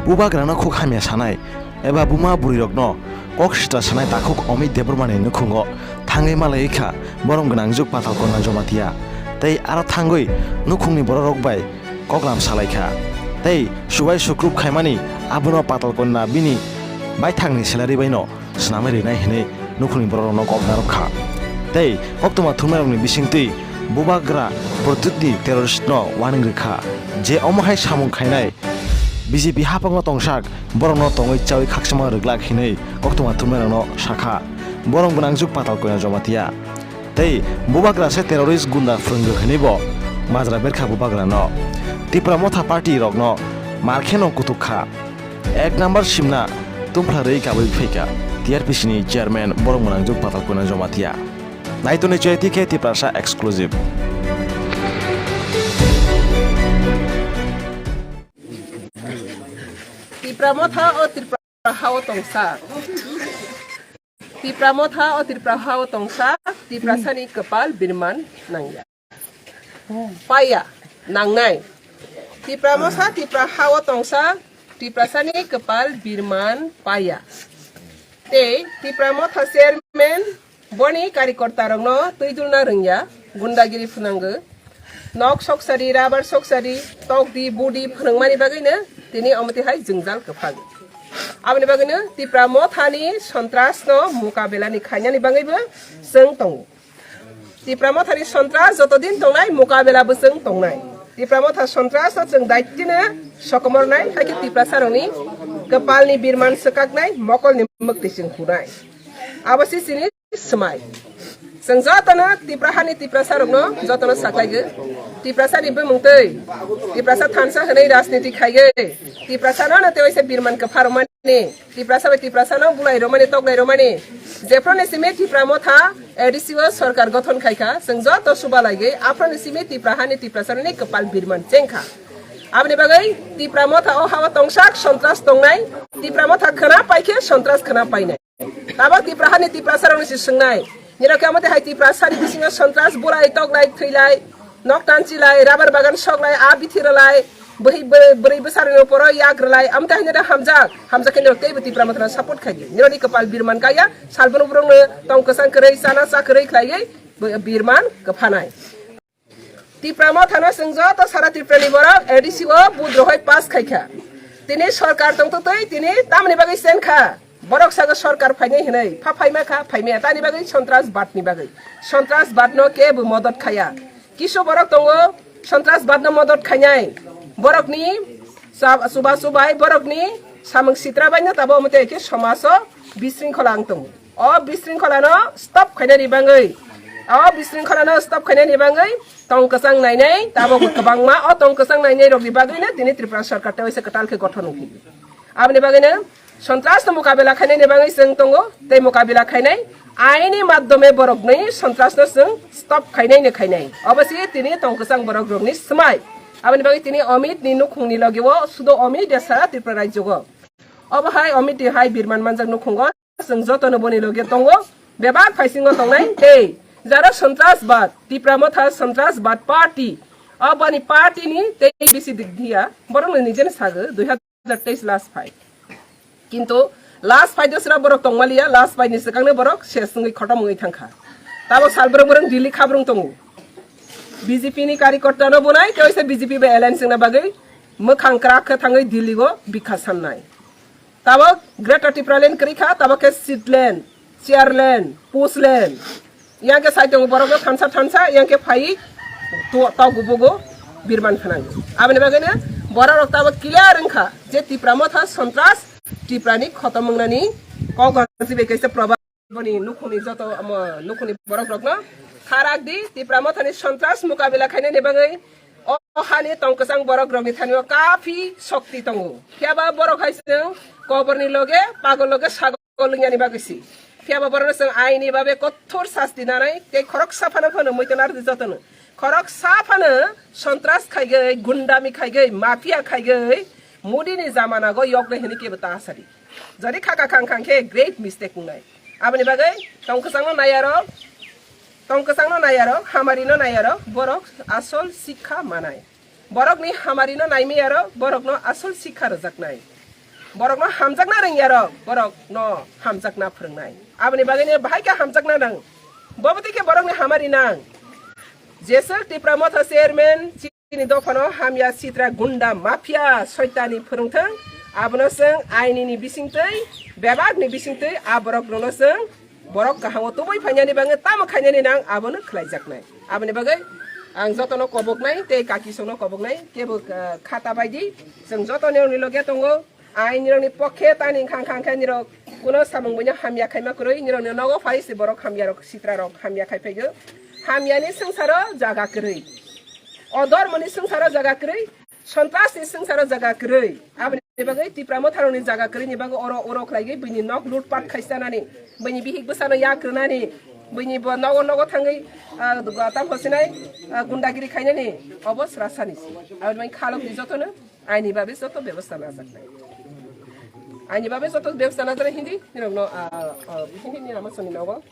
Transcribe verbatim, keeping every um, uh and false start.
Bubagrano khuk hamya sanai eba buma bwrwirokno kok sitra sanai takhuk Amit Debbarmani nukhungo thangwi malai kha borom gwnang juk Patalkona Jamatia. Tei aro thangwi nukhungni bororok bai koklam salai kha. Tei subai sukrup khaimani abono Patalkona bini baithangni salary baino swnamwi rinai hinwi nukhungni bororokno kok narwk kha. Tei koktwma thumnairokni bisingtwi Bubagra Pradyutni terroristno warning rwkha je omo hai samung khainai B J P haphango tongsak borokno tongwi chawi khakchangma rwglak hinwi koktwma thumnairokno sakha. Borom gwnang juk Patalkona Jamatia. Tei Bubagra se terrorist gunda phwrwng rwk hinwi bo majra berkha Bubagrano. Tipra Motha party rokno mar kheno kutuk kha. Ek number simna tungphla rwi kabui phaikha T R P C ni chairman borom gwnang juk Patalkona Jamatia. Naitoni Chweti khe Tiprasa exclusive. Tipra Motha o Tripura hao tongsa. Tipra Motha o Tripura hao tongsa, Tiprasani kwpal birman nangya. Paya, nangnai. Tipra Motha Tripura hao tongsa, Tiprasani kwpal birman paya. Tei Tipra Motha chairman boni karikortarokno twi dulna rwngya, gundagiri phwnangwi. Nok soksadi, rabar soksadi, tokdi, budi phwrwngmani bagwino tini omotwi hai jwngjal kwphang. Aboni bagwino Tipra Mothani sontrasno mukabelani khainani bagwibo chwng tongo. Tipra Mothani sontras jotodin tongnai, mukabela bo chwng tongnai. Tipra Motha sontrasno chwng daitino sokomornai, haikhe Tiprasarokni kwpalni birman swkaknai, mokolni mwktwi chwng hunai. Abo se chini swmai. Chwng jotono Tipra hani Tiprasarokno jotono saklaigwi. Tiprasani bumung twi Tiprasa thansa hwnwi rajniti khaigwi. Tiprasano no tewaisa birman kwpharokmani. Tiprasa bai Tiprasano bulai romani, toklai romani. Jephru ni simi Tipra Motha A D C o sorkar gothon khaikha. Chwng joto suba laigwi aphru ni simi Tipra hani Tiprasarokni kwpal birman chengkha. Aboni bagwi Tipra Motha o hao tongsak sontras tongnai. Tipra Motha khwna paikhe sontras khwna painai. Tabok Tipra hani Tiprasarokni se swngnai. Nirok khe amotwi hai Tiprasani bisingo sontras bulai, toklai, thwilai, nok tanchilai, rabar bagan soklai, a bithi rwlai, bwhi bw-, bwrwi bwsarokni uporo yak rwlai, amotwi hai nirok hamjak, hamjak khe nirok teibo Tipra Mothano support khaidi. Nirokni kwpal birman kaya, salbono borokno tong kwchang kwrwi, chana cha kwrwi khlaiwi bo-, birman kwphanai. Tipra Mothano chwng joto sara Tripurani borok A D C o budrohoi pass khaikha. Tini sorkar tongtwtwi tini tamni bagwi chenkha. Borok sago sorkar phainai hinwi. Pha phaima kha, phaimaya. Tani bagwi sontras badni bagwi. Sontras badno kebo modot khaya. Kisu borok tongo sontras badno modot khainai. Borokni sa-, suba subai borokni samung sitra baino tabo omote khe somaso bisringkhola ang tongo. O bisringkholano stop khainani bagwi, o bisringkholano stop khainani bagwi tong kwchang nainai, tabok kwbangma o tong kwchang nainai rokni bagwino tini Tripura sorkar tewaisa kwtal khe gothon wngkha. Aboni bagwino sontras no mukabela khainani bagwi chwng tongo, tei mukabela khainai aini madhyome borokni sontras no chwng stop khainai no khainai. Obo se tini tong kwchang borok rokni swmai. Aboni bagwi tini Amit ni nukhungni logi o sudo Amit ya sara Tripura rajyo o. Obo hai Amit ni hai birman manjak nukhungo. Chwng jotono boni loge tongo, bebak phaisingo tongnai tei jara sontras bad, Tipra Motha sontras bad party, aboni party ni tei bisi dik dia, borok no nijeno sago dui hazar teis last fight. Kintu last fight o sra borok tongmaliya, last fight ni swkang no borok ses wngwi khotom wngwi thangkha. Tabo sal borok borok Delhi khabrung tongo. B J P ni karikorta no bunai, tei waisa B J P bai alliance wngna bagwi mwkhang kwrak khe thangwi Delhi o bikha sannai. Tabok Greater Tipraland kwrwi kha, tabok khe seatland, chairland, postland. Yang khe sai tongo borok no thansa thansa, yang khe phai to-, tau gubugo birman phanang. Aboni bagwi no borok rok tabok clear wngkha je Tipra Motha sontras, Tipra ni khotom wngnani kok hwnsi bai kaisa proba. Boni nukhungni joto, omo, nukhungni borok rokno kharak di, Tipra Mothani sontras mukabila khainani bagwi o hani tong kwchang borok rokni thani o kafi shokti tongo. Phiyaba borok hai chwng koborni loge pagol loge sagol wngyani bagwi si. Phiyaba borokno chwng aini babe kothor sasti nanai tei khoroksa phano phano muiton ardi jotono. Khoroksa phano sontras khaigwi, gundami khaigwi, mafia khaigwi, Modi ni jamana go yok de hini kebo ta sadi. Jodi khaka khang khang khe great mistake wngnai. Aboni bagwi tong kwchangno nai aro, tong kwchangno nai aro, hamarino nai aro, borok asol sikha manai. Borokni hamarino naimai aro, borokno asol sikha rwjaknai. Borokno hamjakna rwngya rok, borokno hamjakna phwrwngnai. Aboni bagwino bahai khe hamjakna nang. Bobo twi khe borokni hamari nang. Jeswk Tipra Motha chairman chini dophano hamya sitra gunda mafia soitani phwrwngthwng. Abono chwng ainini bisingtwi, bebakni bisingtwi a borok rokno chwng borok kahamo tubui phainani bagwi tamo khainani nang abono khlaijaknai. Aboni bagwi ang jotono koboknai tei kaki songno koboknai kebo, ah, khata baidi chwng joto nirokni loge tongo. Ai nirokni pokhe tani khang khang khe nirok kuno samung buino hamya khaima kwrwi nirokni nogo phai se borok hamya rok sitra rok hamya khai phaigo. Hamyani swngcharo jaga kwrwi. O dormoni swngcharo jaga kwrwi. Sontras ni swngcharo jaga kwrwi. Aboni bagwi Tipra Motharokni jaga kwrwi ni bagwi oro oro khlaigwi bini nok lut pat khaisanani, bini bihik bwsano yak rwnani, bini bo nogo nogo thangwi, ah, tam hosinai, ah, gundagiri khainani obo srasani. Aboni bagwi khalok ni jotono aini bagwi joto bebosta najaknai. Aini bagwi joto bebosta najaknai hindi nirokno, ah, ah, hindi nirama soni nogo.